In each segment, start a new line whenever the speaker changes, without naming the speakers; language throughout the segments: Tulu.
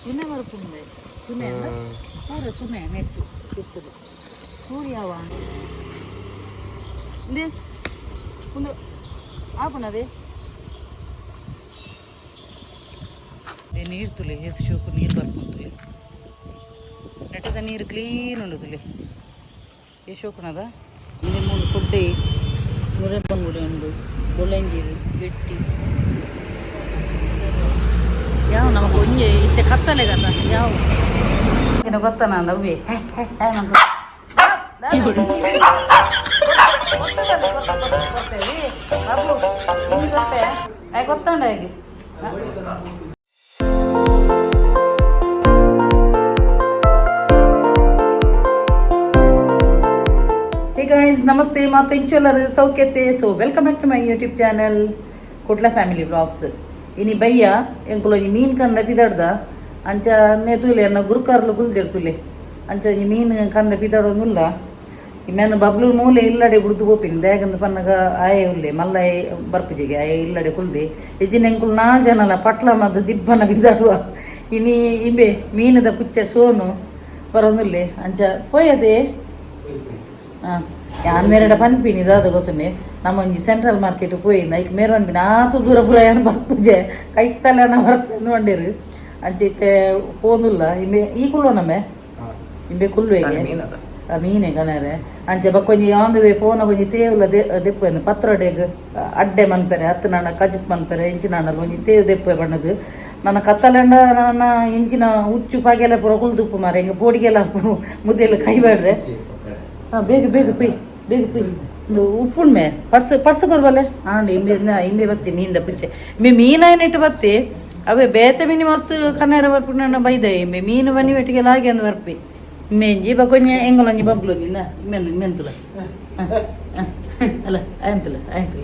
ಸುನೆ ಬರ್ಪುಂಡೆ ಸುನೆ ಪೂರ ಸುನೆ ನೆಟ್ಟು ಇರ್ತದೆ ಸೂರ್ಯವ ಇಂದೆ ಒಂದು ಆಪುನದೆ ನೀರು ತುಲೆ ಏತ್ ಶೋಕು ನೀರು ಬರ್ಪುಂಡು ನೆಟ್ಟದ ನೀರು ಕ್ಲೀನ್ ಉಂಡು ತುಲೆ. ಈ ಶೋಕುನದ ಇಂದೆ ಮೂಲು ಕೊಡ್ಡೆ ಮುರೆ ಬಂಗುಡೆ ಉಂಡು, ಬೊಳ್ಳಂಜೀರು ಗಟ್ಟಿ ಯಾವ ನಮಕ್ ಒಂಜಿ ಇತ್ತೆ ಕತ್ತಲೆ ಗತ ಯಾವ ಇನ್ನು ಗೊತ್ತನ ಅಂದ ಅವ್ವೆ ಹೇ ಹೇ ಹೇ ಮಂತ. ಗೊತ್ತಂಡ ಹೇಗೆ. Hey guys, ನಮಸ್ತೆ ಮಾತು ಇಂಚೊಲ್ಲರು ಸೌಖ್ಯತೆ. So welcome back to my YouTube channel Kudla family vlogs. ಇನಿ ಬಯ್ಯ ಎಂಕುಲು ಒಂಜಿ ಮೀನ್ ಕನ್ನ ಪಿದಾಡ್ದ ಅಂಚ ನೆ ತೂಲೆ ಎನ್ನ ಗುರುಕಾರ್ಲು ಕುಲ್ದಿರ್ತುಲೆ. ಅಂಚ ಒಂಜಿ ಮೀನ್ ಕನ್ನ ಪಿದಾಡೊಂದುಲ್ಲ. ಮೇನ್ ಬಬ್ಲು ಮೂಲೆ ಇಲ್ಲಡೆ ಬುಡ್ದು ಪೋಪಿನಿ ದಾಯೆಗಂದ್ ಪನ್ನಗ ಆಯೆ ಉಲ್ಲೆ ಮಲ್ಲ ಬರ್ಪುಜಿಗೆ ಆಯೆ ಇಲ್ಲಡೆ ಕುಲ್ದೆ ಇಜ್ಜಿನ ಎಂಕುಲು ನಾಲ್ ಜನಲ ಪಟ್ಲ ಮದ್ದು ದಿಬ್ಬನ ಬಿದಾಡುವ. ಇನಿ ಇಂಬೆ ಮೀನದ ಪುಚ್ಚೆ ಸೋನು ಬರೋದುಲ್ಲೆ ಅಂಚ ಪೋಯದೆ. ಹಾಂ, ಯಾನ್ ಮೇರೆಡ ಪನ್ಪಿನಿ ದಾದ ಗೊತ್ತುಂಡೆ, ನಮ್ಮ ಒಂಜಿ ಸೆಂಟ್ರಲ್ ಮಾರ್ಕೆಟ್ ಪೋಯಿನ ಐಕ್ ಮೇರ್ ಪನ್ಪಿನಿ ಆತು ದೂರ ಪೂರ ಯಾನ್ ಬರ್ಪುಜೆ ಕೈತಲೆನ ಬರ್ಪೆಂದು ಪಂಡೇರು. ಅಂಚ ಇತ್ತೆ ಪೋನುಲ್ಲ. ಇಂಬೆ ಈ ಕುಲ್ವ ನಮ್ಮೆ ಇಂಬೆ ಕುಲ್ವೆಗೆ ಆ ಮೀನೆ ಕಣರೆ. ಅಂಚ ಬೊಕ್ಕ ಒಂಜಿ ಆನ್ the way ಪೋನ ಒಂಜಿ ತೇವುಲ ದೆಪ್ಪು ಪತ್ರೊಡೆಗ್ ಅಡ್ಡೆ ಮನ್ಪೆರೆ ಅತ್ತು ನಾನ ಕಜಿಪ್ ಮನ್ಪೆರೆ ಇಂಚಿನ ಒಂಜಿ ತೇವು ದೆಪ್ಪು ಬಣ್ಣದು. ನನ್ನ ಕತ್ತಲೆಂಡ ನನ್ನ ಇಂಚಿನ ಉಚ್ಚು ಪಗೆಲ ಪೂರ ಕುಲ್ದುಪ್ಪು ಮಾರೆ ಹಿಂಗೆ ಪೋಡಿಗೆಲ್ಲ ಮುದ್ದೆಲ್ಲ ಕೈ ಬೇಡ್ರೆ. ಹಾಂ, ಬೇಗ ಬೇಗ ಪುಯ್, ಬೇಗ ಪುಯ್. ಒಂದು ಉಪ್ಪುಣ್ಮೆ ಪರ್ಸ್ ಪರ್ಸ್ ಕೊರ್ಬಲೆ ಆಂಡ್ ಇಂಬೆ ಇಂಬೆ ಬತ್ತಿ ಮೀನ್ದ ಪುಚ್ಚೆ ಇಂಬೆ ಮೀನಾಯನಿಟ್ಟು ಬತ್ತಿ ಅವೇ ಬೇತೆ ಮೀನಿ ಮಸ್ತ್ ಕಣ್ಣೇರ ಬರ್ಪುಂಡ ಬೈದ. ಇಂಬೆ ಮೀನು ಬನ್ನಿ ಒಟ್ಟಿಗೆ ಲಾಗಿ ಅಂದು ಬರ್ಪಿ. ಇಂಬೆ ಬೊಕೊಂಜಿ ಎಂಗುಲೊಂಜಿ ಬಬ್ಲು ಇಂದ ಇಮ್ಮೆನ್ ಇಮ್ಮೆಂತುಲ ಅಲ್ಲ ಆಯ್ತಲ್ಲ ಆಯ್ತಲ್ಲ.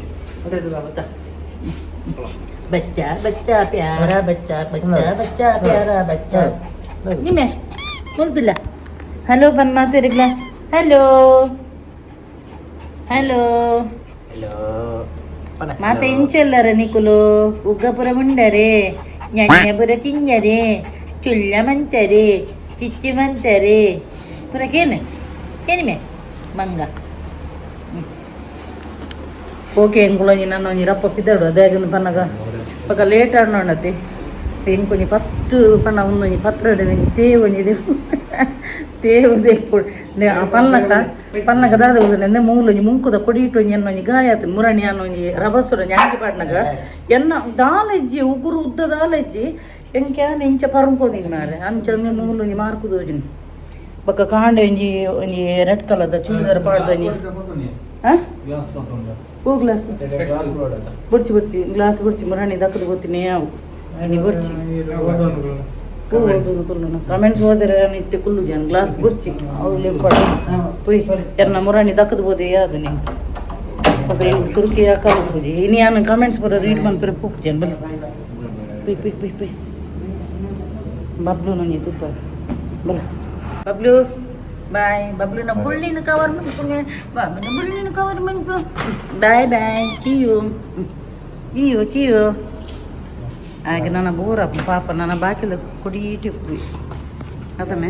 ಬಚ್ಚ ಬಚ್ಚ ಪ್ಯಾರ ಬಚ್ಚ ಬಚ್ಚ ಬಚ್ಚ ಪ್ಯಾರ ಬಚ್ಚ ನಿಮ್ಮೆ ಮುಲ್ಪಿಲ್ಲ. ಹಲೋ ಬನ್ ಮಾತಾಡಿಗ್ಲ. Hello hello.
Hello.
ಮಾತ ಇಂಚೆಲ್ಲರ ನಿಕುಲು ಉಗ್ಗಪುರ ಮುಂಡರೆ ñañಪುರ ತಿಂಜರೆ ಚುಲ್ಲ ಮಂತರೆ ಚಿಚ್ಚಿ ಮಂತರೆ ಪುರ ಕೇನು ಕೇನಿಮೆ ಮಂಗ. ಓಕೆ, ಎಂಕುಲೊಂಜಿ ನನ್ನ ಒಂಜಿ ರಪ್ಪ ಪಿದಾಡು ಅದಾಗಂದು ಪನ್ನಗ ಪಕ್ಕ ಲೇಟ್ ಆಡೋಣತಿ. ಎಂಕೊಂಜಿ ಫಸ್ಟ್ ಪಣ್ಣ ಒಂದೊಂಜಿ ಪತ್ರ ಒಂಜಿ ತೇವು ಒಂಜಿ ದೆಪ್ಪು ತೇವು ದೆಪ್ಪು ಪನ್ನಕ ಪನ್ನಕ ದಾದ ಉಂದು ಮೂಲೊಂಜಿ ಮುಂಕುದ ಕೊಡಿಟ್ಟು ಒಂಜಿ ಎನ್ನೊಂಜಿ ಗಾಯ ಆತು ಮುರಣಿ ಅನ್ನೊಂಜಿ ರಬಸುರ ಒಂಜಿ ಅಂಗಿ ಪಾಡ್ನಗ ಎನ್ನ ದಾಲೆಜ್ಜಿ ಉಗುರು ಉದ್ದ ದಾಲೆಜ್ಜಿ ಎಂಕ್ಯಾನ ಇಂಚ ಪರಂಕೋದಿನಿ ಮಾರೆ. ಅಂಚ ಮೂಲೊಂಜಿ ಮಾರ್ಕುದೋಜಿನಿ. ಬೊಕ್ಕ ಕಾಂಡೆ ಒಂಜಿ ಒಂಜಿ ರೆಡ್ ಕಲರ್ದ ಚೂಡಿದಾರ ಪಾಡ್ದು ಒಂಜಿ ಹಾಂ ಹೂ ಗ್ಲಾಸ್ ಬುಡ್ಚಿ ಬುಡ್ಚಿ ಗ್ಲಾಸ್ ಬುಡ್ಚಿ ಮುರಣಿ ದಕ್ಕದು ಗೊತ್ತಿನಿ ಯಾವು ಇನಿ ಬುಡ್ಚಿ ಕಮೆಂಟ್ಸ್ ಹೋದರೆ ಇತ್ತೆ ಕುಲ್ಲು ಜನ ಗ್ಲಾಸ್ ಬುಡ್ಚಿ ಅವು ಲೆಪ್ಪಡ ಪುಯ್ ಎನ್ನ ಮುರಣಿ ದಕ್ಕದು ಬೋದೆ ಯಾವುದು ನೀವು ಪಾಪ ಇವು ಸುರುಕಿ ಯಾಕ ಪೂಜೆ. ಇನಿ ಯಾನ್ ಕಮೆಂಟ್ಸ್ ಪೂರ ರೀಡ್ ಮನ್ಪೆರೆ ಪೂಪು ಜನ. ಬಲೆ ಪುಯ್ ಪುಯ್ ಪುಯ್ ಪುಯ್. ಬಬ್ಲು ನಂಗೆ ತುಪ್ಪ ಬಲ. ಬಬ್ಲು ಬಾಯ್. ಬಬ್ಲುನ ಬುಳ್ಳಿನ ಕವರ್ ಮನ್ಪುನೆ ಬಾಬುನ ಬುಳ್ಳಿನ ಕವರ್ ಮನ್ಪು. ಬಾಯ್ ಬಾಯ್, ಚಿಯು ಚಿಯು ಚಿಯು. ಆಗ ನನ್ನ ಬೋರ ಪಾಪ ನನ್ನ ಬಾಕಿಲ ಕೊಡೀಟಿ ಪುಯ್ ಅದಮ್ಮೆ.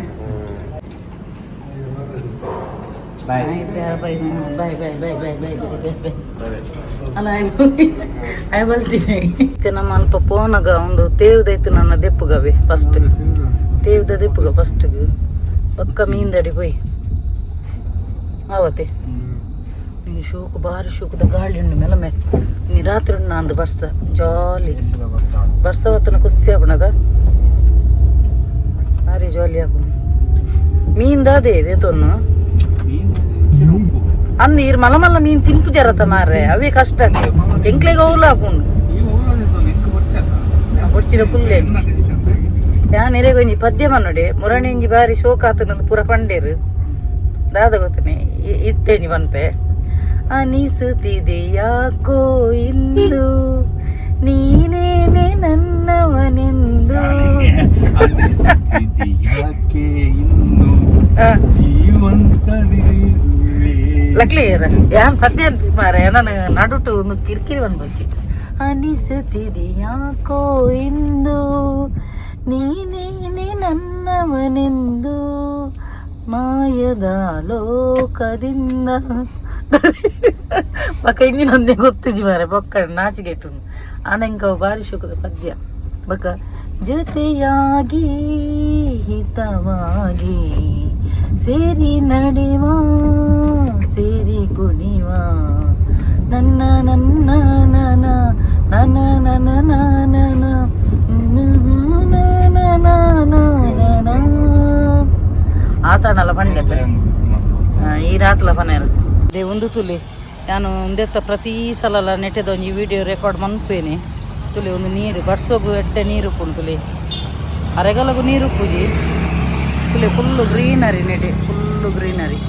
Bye.
Bye bye bye bye bye bye bye bye bye. ಅಲ್ಲ ಆಯ್ ಬಲ್ತೀನಿ. ಇತ್ತೆ ನಮ್ಮ ಅಲ್ಪ ಪೋನಗ ಒಂದು ತೇವ್ದೈತು ನನ್ನ ದೆಪ್ಪುಗವೆ ಫಸ್ಟ್ ತೇವ್ದ ದೆಪ್ಪುಗ ಫಸ್ಟ್ ಪಕ್ಕ ಮೀನ್ದಡಿ ಪೋಯ್ ಆವತ್ತೆ. ನೀ ಶೋಕು ಬಾರಿ ಶೋಕದ ಗಾಳಿ ಉಂಡು ಮೆಲಮೆ. ನೀ ರಾತ್ರಿ ಉಂಡು ಅಂದು ಬರ್ಸ ಜಾಲಿ ಬರ್ಸ ಹೊತ್ತನ ಖುಷಿ ಆಪಣದ ಬಾರಿ ಜಾಲಿ ಆಪಣ. ಮೀನ್ ದಾದೆ ಇದೆ ತೊನ್ನು ಅಂದ್ ನೀರು ಮಲ್ಲ ಮಲ್ಲ ಮೀನ್ ತಿನ್ಪು ಜರತ ಮಾರ್ರೆ ಅವೇ ಕಷ್ಟ. ಎಂಕ್ಲೆಗ್ ಅವ್ಲ ಆಪುಂಡು ಬೊಡ್ಚಿನ ಕುಲ್ಲೆ. ಯಾನ್ ಇರೆಗ್ ಒಂಜಿ ಪದ್ಯ ಮನ್ನೊಡೆ ಮುರಣಿ ಒಂಜಿ ಬಾರಿ ಶೋಕಾತನಂದು ಪೂರ ಪಂಡೇರು ದಾದ ಗೊತ್ತನೆ ಇತ್ತೆ ಒಂಜಿ ಪನ್ಪೆ. ಅನಿಸುತ್ತಿದೆ ಯಾಕೋ ಇಂದು ನೀನೇನೆ ನನ್ನವನೆಂದು.
ಯಾಕೆ ಇನ್ನು ಜೀವಂತನಿರುವೆ.
ಲಕ್ಲಿ ಯಾನ್ ಪದ್ಯ ಮಾರೆ ನಾನು ನಡುಟು ಒಂದು ಕಿರಿಕಿರಿ ಬಂದ್ಬಚ್ಚಿ. ಅನಿಸುತ್ತಿದೆ ಯಾಕೋ ಇಂದು ನೀನೇನೆ ಬರುವನೆಂದು ಮಾಯದ ಲೋಕದಿಂದ. ಬಕ ಇಂಜಿನೊಂದೇ ಗೊತ್ತುಜಿ ಮಾರೆ, ಬೊಕ್ಕ ನಾಚಿಗೆಟ್ಟುಂಡು. ಆಂಡ ಇಂಕ ಅವು ಬಾರಿ ಶೋಕದ ಪದ್ಯ. ಬೊಕ ಜೊತೆಯಾಗಿ ಹಿತವಾಗಿ ಸೇರಿ ನಡೆವ, ಸೇರಿ ಕುಣಿವ, ನನ್ನ ನನ್ನ ನನ್ನ ನನ್ನ ನನ್ನ ನನ್ನ ನನ್ನ. ಆತನಲ್ಲ ಪಂಡೆ ಈ ರಾತ್ಲ ಪನೇರು they ಒಂದು ತುಲಿ. ನಾನು ಒಂದೆತ್ತ ಪ್ರತಿ ಸಲ ನೆಟ್ಟದ ಒಂಜಿ ವಿಡಿಯೋ ರೆಕಾರ್ಡ್ ಮನ್ಪೇನೆ. ತುಲಿ ಒಂದು ನೀರು ಬರ್ಸೋಗು ಎಡ್ಡೆ ನೀರು ಉಪ್ಪುಂಡು ತುಲಿ, ಅರೆಗಲಗು ನೀರು ಉಪ್ಪುಜಿ ತುಲಿ. ಫುಲ್ಲು ಗ್ರೀನರಿ ನೆಟೆ, ಫುಲ್ಲು ಗ್ರೀನರಿ.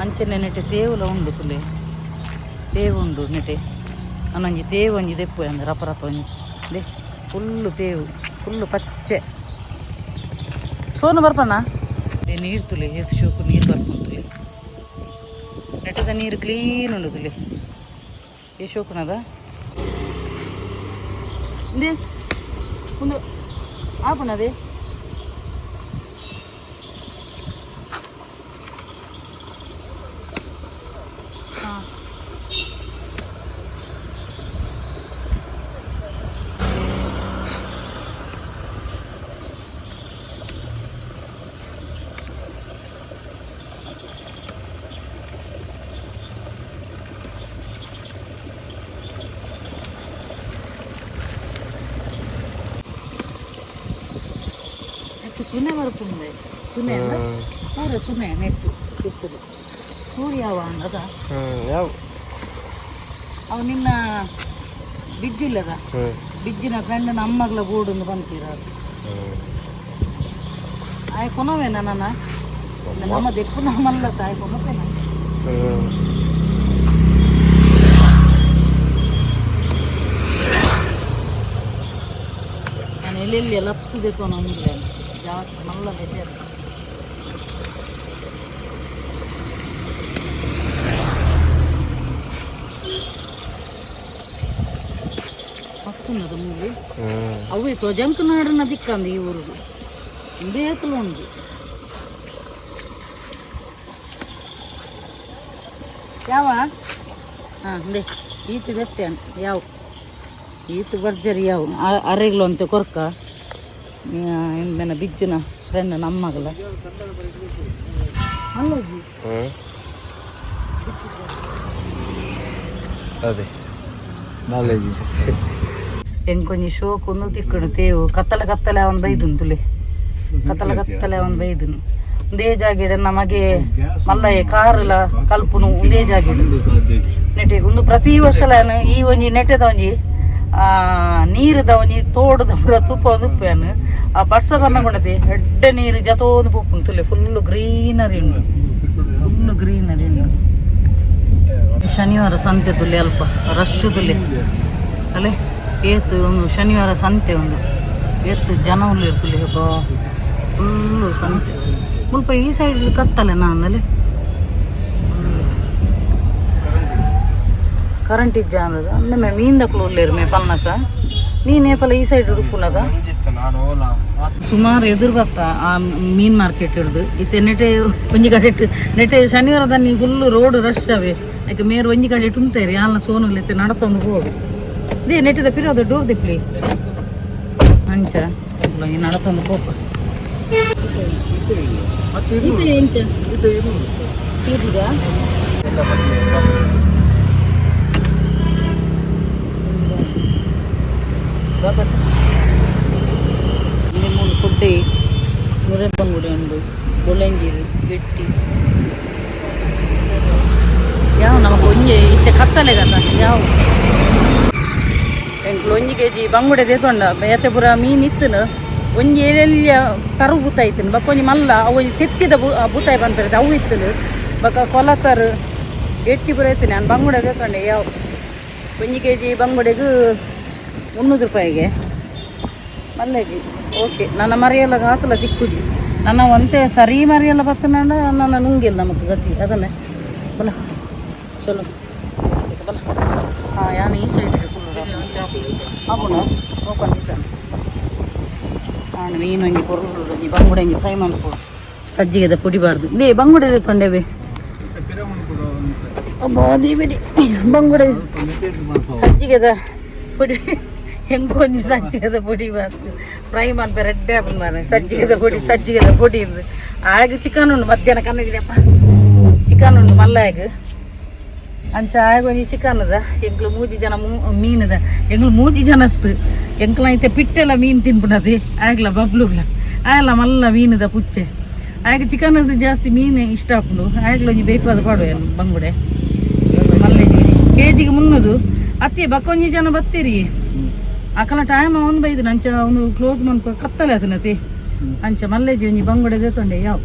ಅಂಚನೆ ನೆಟೆ ತೇವುಲ ಉಂಡು ತುಲಿ, ತೇವು ಉಂಡು ನೆಟೆ. ಅನ್ನೊಂಜಿ ತೇವು ಒಂಜಿ ದೆಪ್ಪು ಅಂದ್ ರಪ ರಪ ಒಂಜಿ they. Full ತೇವು, ಫುಲ್ಲು ಪಚ್ಚೆ. ಸೋನು ಬರ್ಪಣ್ಣ they. ನೀರು ತುಲಿ, ಏತ್ ಶೋಕು ನೀರು ಬರ್ಪುಂಡು ತುಲಿ. ನೆಟದ ನೀರು ಕ್ಲೀನ್ ಉಂಡು ತುಲಿ. ಏ ಶೋಕುನದ ಇಂದೆ ಒಂದು ಆಪುನದೆ. ಹಾಂ. ನೆಟ್ಟು ಸುನೆ ಬರ್ಪುಂಡೆ, ಸುನೆ ಅಲ್ಲ ಪೂರ ಸುನೆ. ನೆಟ್ಟು ಇರ್ತದೆ ಸೂರ್ಯ ಯಾವ ಅಂದದ.
ಯಾವ?
ಅವು ನಿನ್ನ ಬಿಜ್ಜು ಇಲ್ಲದ, ಬಿಜ್ಜಿನ ಫ್ರೆಂಡ್ ನಮ್ಮಗ್ಲ ಬೋರ್ಡ್ ಬಂತೀರ. ಆಯ್ ಕೊನವೇನ ನನ್ನ ನಮ್ಮ ದೆಪ್ಪು ನಮ್ಮಲ್ಲ ತಾಯಿ ಕೊನಪೇನ. ನಾನು ಎಲ್ಲೆಲ್ಲಿ ಲಪ್ತು ದೆತ್ತೊಂದಿಲ್ಲ, ಜಾಸ್ತಿ ಮಲ್ಲ ಬೆಟರ್. ಮಸ್ತ್ ಉನ್ನದ ಮೂಲು. ಅವು ತೊಜಂಕ್ ನಾಡನ ದಿಕ್ಕಂದು ಈ ಊರುದು ಇಂದೇತಲು ಉಂಡು. ಯಾವ ಹಾಂ ಬೇ ಈತ ದೆತ್ತೆ ಯಾವ ಈತ ಬರ್ಜರಿ ಯಾವ ಅರೆಗ್ಲು ಅಂತ ಕೊರ್ಕ ಇಂಬೆನ ಬಿಜ್ಜುನ ಫ್ರೆಂಡ್ ನಮ್ಮಗಲ ಅಲ್ಲಜ್ಜಿ.
ಅದೇ ನಾಲೆಜ್.
ಎಂಕೊಂಜಿ ಶೋಕು ತಿಕ್ಕಡು ತೇವು. ಕತ್ತಲೆ ಕತ್ತಲೆ ಅವನ್ ಬೈದುನ್ ತುಲೆ, ಕತ್ತಲೆ ಕತ್ತಲೆ ಅವನ್ ಬೈದುನು. ಒಂದೇ ಜಾಗೆಡ್ ನಮಗೆ ಮಲ್ಲಯ್ಯ ಕಾರುಲ ಕಲ್ಪುನು ಒಂದೇ ಜಾಗೆಡ್ ನೆಟೆ. ಒಂದು ಪ್ರತಿ ವರ್ಷಲ ಈ ಒಂಜಿ ನೆಟ್ಟೆದ ಒಂಜಿ ನೀರುದ ಒಂಜಿ ತೋಡುದ ಪೂರ ತೂಪ ಒಂದು ಉಪ್ಪೇನು. ಆ ಬರ್ಸ ಬನ್ನಗೊಂಡತೆ ಎಡ್ಡೆ ನೀರು ಜತೋಂದು ಪೋಪುಂಡು ತುಲೆ. ಫುಲ್ ಗ್ರೀನರಿ ಉಂಡು, ಫುಲ್ ಗ್ರೀನರಿ ಉಂಡು. ಶನಿವಾರ ಸಂತೆ ತುಲೆ, ಅಲ್ಪ ರಶ್ ತುಲೆ ಅಲ್ಲೇ. ಏತು ಒಂದು ಶನಿವಾರ ಸಂತೆ ಒಂದು ಏತು ಜನ ಉಲ್ಲೆರ್ ತುಲೆ. ಫುಲ್ಲು ಸಂತೆ ಮುಲ್ಪ. ಈ ಸೈಡ್ ಕತ್ತಲೆ ನಾನು ಕರೆಂಟ್ ಇಜ್ಜ ಅಂದದ. ಅಂದೆ ಮೀನ್ ದಕ್ಲು ಉಲ್ಲೇರು ಮೇ ಪನ್ನಕ ಮೀನ್ ಏಪಲ ಈ ಸೈಡ್ ಉಡುಪುನದ.
ನಾನು ಓಲಾ.
ಸುಮಾರು ಎದುರು ಬತ್ತ ಆ ಮೀನ್ ಮಾರ್ಕೆಟ್ ಹಿಡ್ದು ಇತ್ತೆ ನೆಟೆ ಒಂಜಿ ಕಡೆ ಇಟ್ಟು. ನೆಟೆ ಶನಿವಾರ ತನ್ನಿ ಫುಲ್ ರೋಡ್ ರಶ್ ಅವೇ. ಯಾಕೆ ಮೇರು ಒಂಜಿ ಕಡೆ ತುಂಬ್ತಾರೆ ಯಾಲ್ನ ಸೋನುಲ್ ಇತ್ತೆ ನಡತೊಂದು ಬೋಡು they. ನೆಟ್ಟದ ಪಿರೋದ ಡೋರ್ ದಿಪ್ಲಿ ಅಂಚ ಒಂಜಿ ನಡತೊಂದು ಪೋಪ. ಇತ್ತೆ ಎಂಚ ತೀರಿದ? ಇಲ್ಲಿ ಮೂಲು ಕೊಡ್ಡೆ ಮುರೆ ಬಂಗುಡೆ ಉಂಡು, ಬೊಳ್ಳಂಗಿರಿ ಗಟ್ಟಿ ಯಾವ ನಮಕ್ ಒಂಜಿ ಇತ್ತೆ ಕತ್ತಲೆ ಗತ ಯಾವ. ಎಂಕ್ಲು 1 ಕೆಜಿ ಬಂಗುಡೆ ದೇತೊಂಡ. ಬೇತೆ ಪೂರ ಮೀನ್ ಇತ್ತುನು. ಒಂಜಿ ಎಲ್ಯ ತರು ಬೂತಾಯಿ ಇತ್ತುನು. ಬೊಕ್ಕ ಒಂಜಿ ಮಲ್ಲ ಅವು ಒಂಜಿ ತೆತ್ತಿದ ಬೂತಾಯಿ ಪನ್ಪೆರ್ ಅವು ಇತ್ತುನು. ಬೊಕ್ಕ ಕೊಲತರು ಗಟ್ಟಿ ಪೂರ ಇತ್ತುನು. ನಾನು ಬಂಗುಡೆ ದೇತೊಂಡೆ ಯಾವ. 1 ಕೆಜಿ ಬಂಗುಡೆಗ್ 300 ರೂಪಾಯಿಗೆ ಮಲ್ಲೆಜಿ. ಓಕೆ, ನನ್ನ ಮರಿಯಲ್ಲ ಆತಲ ತಿಕ್ಕುಜಿ. ನನ್ನ ಒಂತೆ ಸರಿ ಮರಿಯಲ್ಲ ಬತ್ತನಾಂಡ ನನ್ನ ನುಂಗಿಲ್ಲ ನಮಕ್ ಗತಿ ಅದನ್ನೇ. ಬಲ ಚಲೋ ಬಲ. ಹಾಂ, ಯಾನ್ ಈ ಸೈಡ್ ಕುಲ್ಲುಡ ಆಪುಂಡು. ಓಪನ್ ಇದ್ದಾನೆ. ಆಂಡ ಮೀನು ಒಂಜಿ ಪೊರ್ಲು ಒಂಜಿ ಬಂಗುಡೆ ಒಂಜಿ ಫ್ರೈ ಮಲ್ಪೊಡು ಸಜ್ಜಿಗೆದ ಪೊಡಿ ಬಾರ್ದು they ಬಂಗುಡೆ ತೊಂಡೆವೆ ದೇವರೇ ಬಂಗುಡೆ ಸಜ್ಜಿಗೆದ ಪೊಡಿ ಹೆಂಗೊಂಜಿ ಸಜ್ಜಿಗೆದ ಪೊಡಿ ಬಾರ್ದು ಫ್ರೈ ಮನ್ಪೆ ರೆಡ್ಡೆ ಆಪುಂಡು ಮಾರ್ರೆ ಸಜ್ಜಿಗೆದ ಪೊಡಿ ಸಜ್ಜಿಗೆದ ಪೊಡಿ ಇಂದು ಆಗ ಚಿಕನ್ ಉಂಡು ಮಧ್ಯಾಹ್ನ ಕನ್ನದಿರಪ್ಪ ಚಿಕನ್ ಉಂಡು ಮಲ್ಲಾಯಗ್ ಅಂಚ ಆಗ ಒಂಜಿ ಚಿಕನ್ ಅದ ಎಂಕ್ಲು ಮೂಜಿ ಜನ ಮೀನದ ಎಂಕ್ಲು ಮೂಜಿ ಜನ ಎಂಕ್ಲ ಐತೆ ಪಿಟ್ಟೆಲ್ಲ ಮೀನು ತಿನ್ಪುನದು ಆಗ್ಲ ಬಬ್ಲುಗ್ಲ ಆಯಲ್ಲ ಮಲ್ಲ ಮೀನದ ಪುಚ್ಚೆ ಆಗ ಚಿಕನ್ ಅದು ಜಾಸ್ತಿ ಮೀನು ಇಷ್ಟ ಆಪುಂಡು ಆಗ್ಲ ಒಂಜಿ ಬೇಯ್ಪಾದ ಪಾಡುವೆ ಬಂಗುಡೆ ಮಲ್ಲೇಜಿ ಕೆ ಜಿಗೆ 300 ಅತ್ತೆ ಬಕ್ಕೊಂಜಿ ಜನ ಬತ್ತೀರಿ ಅಕಲ ಟೈಮ್ ಒಂದು ಬೈದು ಅಂಚ ಒಂದು ಕ್ಲೋಸ್ ಮನ್ಪ ಕತ್ತಲೆ ಆತನತಿ ಅಂಚ ಮಲ್ಲೇಜಿ ಒಂಜಿ ಬಂಗುಡೆ ದೇತೊಂಡೆ ಯಾವ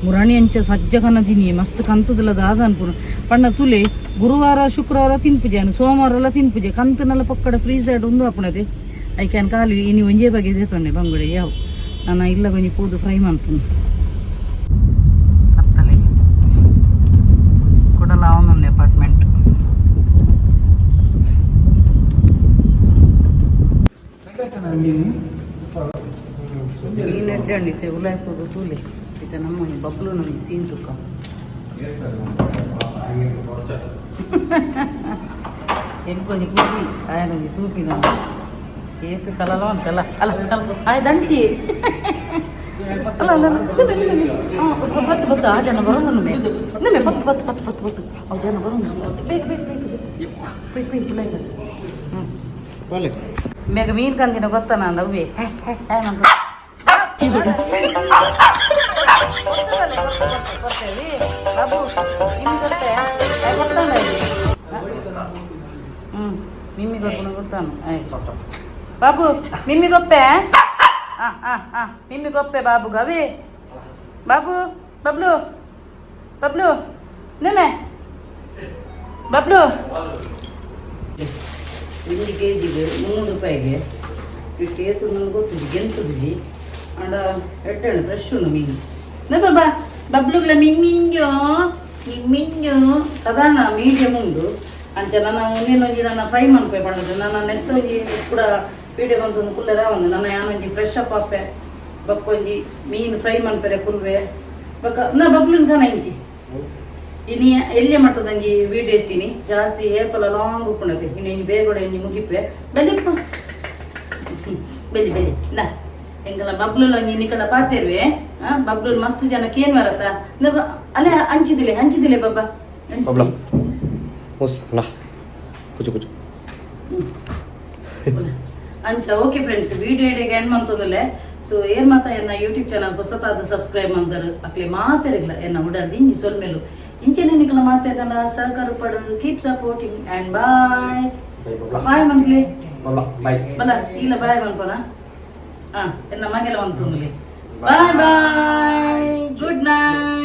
ಮುರಾಣಿ ಅಂಚ ಸಜ್ಜ ಕನದಿನಿ ಮಸ್ತ್ ಕಂತದಲ್ಲ ದಾದ ಅನ್ಪುನು ಪಂಡ ತುಲೆ ಗುರುವಾರ ಶುಕ್ರವಾರ ತಿನ್ಪುಜೆ ಸೋಮವಾರ ಎಲ್ಲ ತಿನ್ಪುಜೆ ಕಂತನೆಲ್ಲ ಪಕ್ಕಡ ಫ್ರೀಸರ್ ಉಂದು ಆಪುನದೆ ಐಕ್ಯಾನ್ ಕಾಲು ಇನಿ ಒಂಜೇ ಬಗೆ ದೇತೊಂಡೆ ಬಂಗುಡೆ ಯಾವ ನಾನು ಇಲ್ಲ ಒಂಜಿ ಪೂದು ಫ್ರೈ ಮನ್ಪುನು ಕತ್ತಲೆ ಕುಡಲ ಅವನೊಂದು ಅಪಾರ್ಟ್ಮೆಂಟ್ ಮೀನು ಎಡ್ಡೆ ಉಲಾಯ್ಪೋದು ತೂಲೆ ಇತ್ತೆ ನಮ್ಮ ಈ ಬಬ್ಲು ನಮಗೆ ಸೀನ್ ತುಕ್ಕ ಎಂಕೊಂಜಿ ಖುಷಿ ಆಯನೊಂಜಿ ತೂಪಿನ ಏತ್ ಸಲಲ ಅಂತಲ್ಲ ಅಲ್ಲ ಅಲ್ಲ ಆಯ್ ದಂಟಿ ಅಲ್ಲ ಅಲ್ಲ ಅಲ್ಲ ಇಲ್ಲ, ಇಲ್ಲ, ಇಲ್ಲ. ಆ, ಬತ್ತು ಬತ್ತು ಆ ಜನ ಬರೋದು ನಿಮ್ಮೆ ಬತ್ತು ಬತ್ತು ಬತ್ತು ಬತ್ತು ಬತ್ತು ಆ ಜನ ಬರೋದು ಬೇಗ ಬೇಗ ಬೇಗ ಬೇಗ ಬೇಗ ಬೇಗ ಹ್ಞೂ ಮೇಗ ಮೀನು ಕಂದಿನ ಗೊತ್ತ ನಾನು ಅವ್ವೆ ಹೇ ಹೇ ಹೇ ಅಂತ ಬಾಬು ನಿಮ್ಗೆ ಗೊತ್ತೇ ಗೊತ್ತಾನ ಹ್ಞೂ ಮಿಮ್ಮಿ ಗೊಪ್ಪನ ಗೊತ್ತಾನು ಆಯ್ತು ಬಾಬು ಮಿಮ್ಮಿ ಗೊಪ್ಪೆ ಹಾಂ ಹಾಂ ಹಾಂ ಮಿಮ್ಮಿ ಗೊಪ್ಪೆ ಬಾಬು ಗವಿ ಬಾಬು ಬಬ್ಲು ಬಬ್ಲು ನಿಮ್ಮೆ ಬಬ್ಲು ಒಂದು ಕೆ ಜಿಗೆ 300 ರೂಪಾಯಿಗೆ ಇಷ್ಟು ಏತು ನನಗೆ ಗೊತ್ತಿದೆ ಗೆಂತದಿಜಿ ಅಂಡ ಎಡ್ಡೆ ಫ್ರೆಶ್ ಉಂಡು ಮೀನು ನಮ್ಮ ಬಾ ಬಬ್ಲುಗ್ಲ ಮಿಮ್ಮಿಂಜೋ ಮಿಮ್ಮಿಂಜೋ ಸಾಧಾರಣ ಮೀಡಿಯಮ್ ಉಂಡು ಅಂಚ ನನ್ನ ಒಂದೇನೊಂಜಿ ನನ್ನ ಫ್ರೈ ಮನ್ಪೆ ಪಂಡದು ನನ್ನ ನೆತ್ತೊಂಜಿ ಕೂಡ ವೀಡಿಯೋ ಬಂತು ಕುಲ್ಲೆದ ಒಂದು ನನ್ನ ಯಾನೊಂಜಿ ಫ್ರೆಶ್ ಅಪ್ ಆಪೆ ಬಕ್ಕೊಂಜಿ ಮೀನು ಫ್ರೈ ಮನ್ಪೆರೆ ಕುಲ್ವೆ ಬೊಕ್ಕ ನಾ ಬಬ್ಲುನ್ ಕನ ಇಂಚಿ ಇನಿ ಎಲ್ಲಿ ಮಟ್ಟದಂಗಿ ವೀಡಿಯೋ ಎತ್ತೀನಿ ಜಾಸ್ತಿ ಏಪಲ ಲಾಂಗ್ ಉಪ್ಪುಣತೆ ಇನ್ನು ಇಂಜಿ ಬೇಗಡೆ ಇಂಜಿ ಮುಗಿಪೆ ಬೆಲಿ ಬೆಲಿ ಬೆಲಿ ನಾ ಎಂಕಲ ಬಬ್ಲುಲ ಒಂಜಿ ನಿಕಲ ಪಾತೆರ್ವೆ ಬಬ್ಲುಲ್ ಮಸ್ತ್ ಜನ ಕೇನ್ ಬರತ್ತ ಅಲ್ಲೇ ಹಂಚಿದಿಲೆ ಹಂಚಿದಿಲೆ ಬಬ್ಬ
ಬಬ್ಲ ಮುಸ್ ನಾ ಕುಚು ಕುಚು
ಅಂಚ ಓಕೆ ಫ್ರೆಂಡ್ಸ್ ವಿಡಿಯೋ ಇಡೀ ಎಂಡ್ ಮಂತೊಂದುಲ್ಲೆ ಸೊ ಏರ್ ಮಾತ ಎನ್ನ ಯೂಟ್ಯೂಬ್ ಚಾನಲ್ ಹೊಸತಾದ ಸಬ್ಸ್ಕ್ರೈಬ್ ಮಂತಾರೆ ಅಕ್ಲೆ ಮಾತೆರಿಗ್ಲ ಎನ್ನ ಉಡ ದಿಂಜಿ ಸೊಲ್ಮೆಲು ಇಂಚೆನೆ ನಿಕಲ ಮಾತೆರ್ನಲ ಸಹಕಾರ ಪಡು keep supporting and bye bye ಮನ್ಕ್ಲೆ
ಬಬ್ಲ ಬಾಯ್
ಬಲ ಇಲ್ಲ ಬಾಯ್ ಮನ್ಪನ ಹಾ ಎನ್ನ ಮಗೆಲ ಮಂತೊಂದುಲೆ ಬಾಯ್ ಬಾಯ್ ಗುಡ್ ನೈಟ್.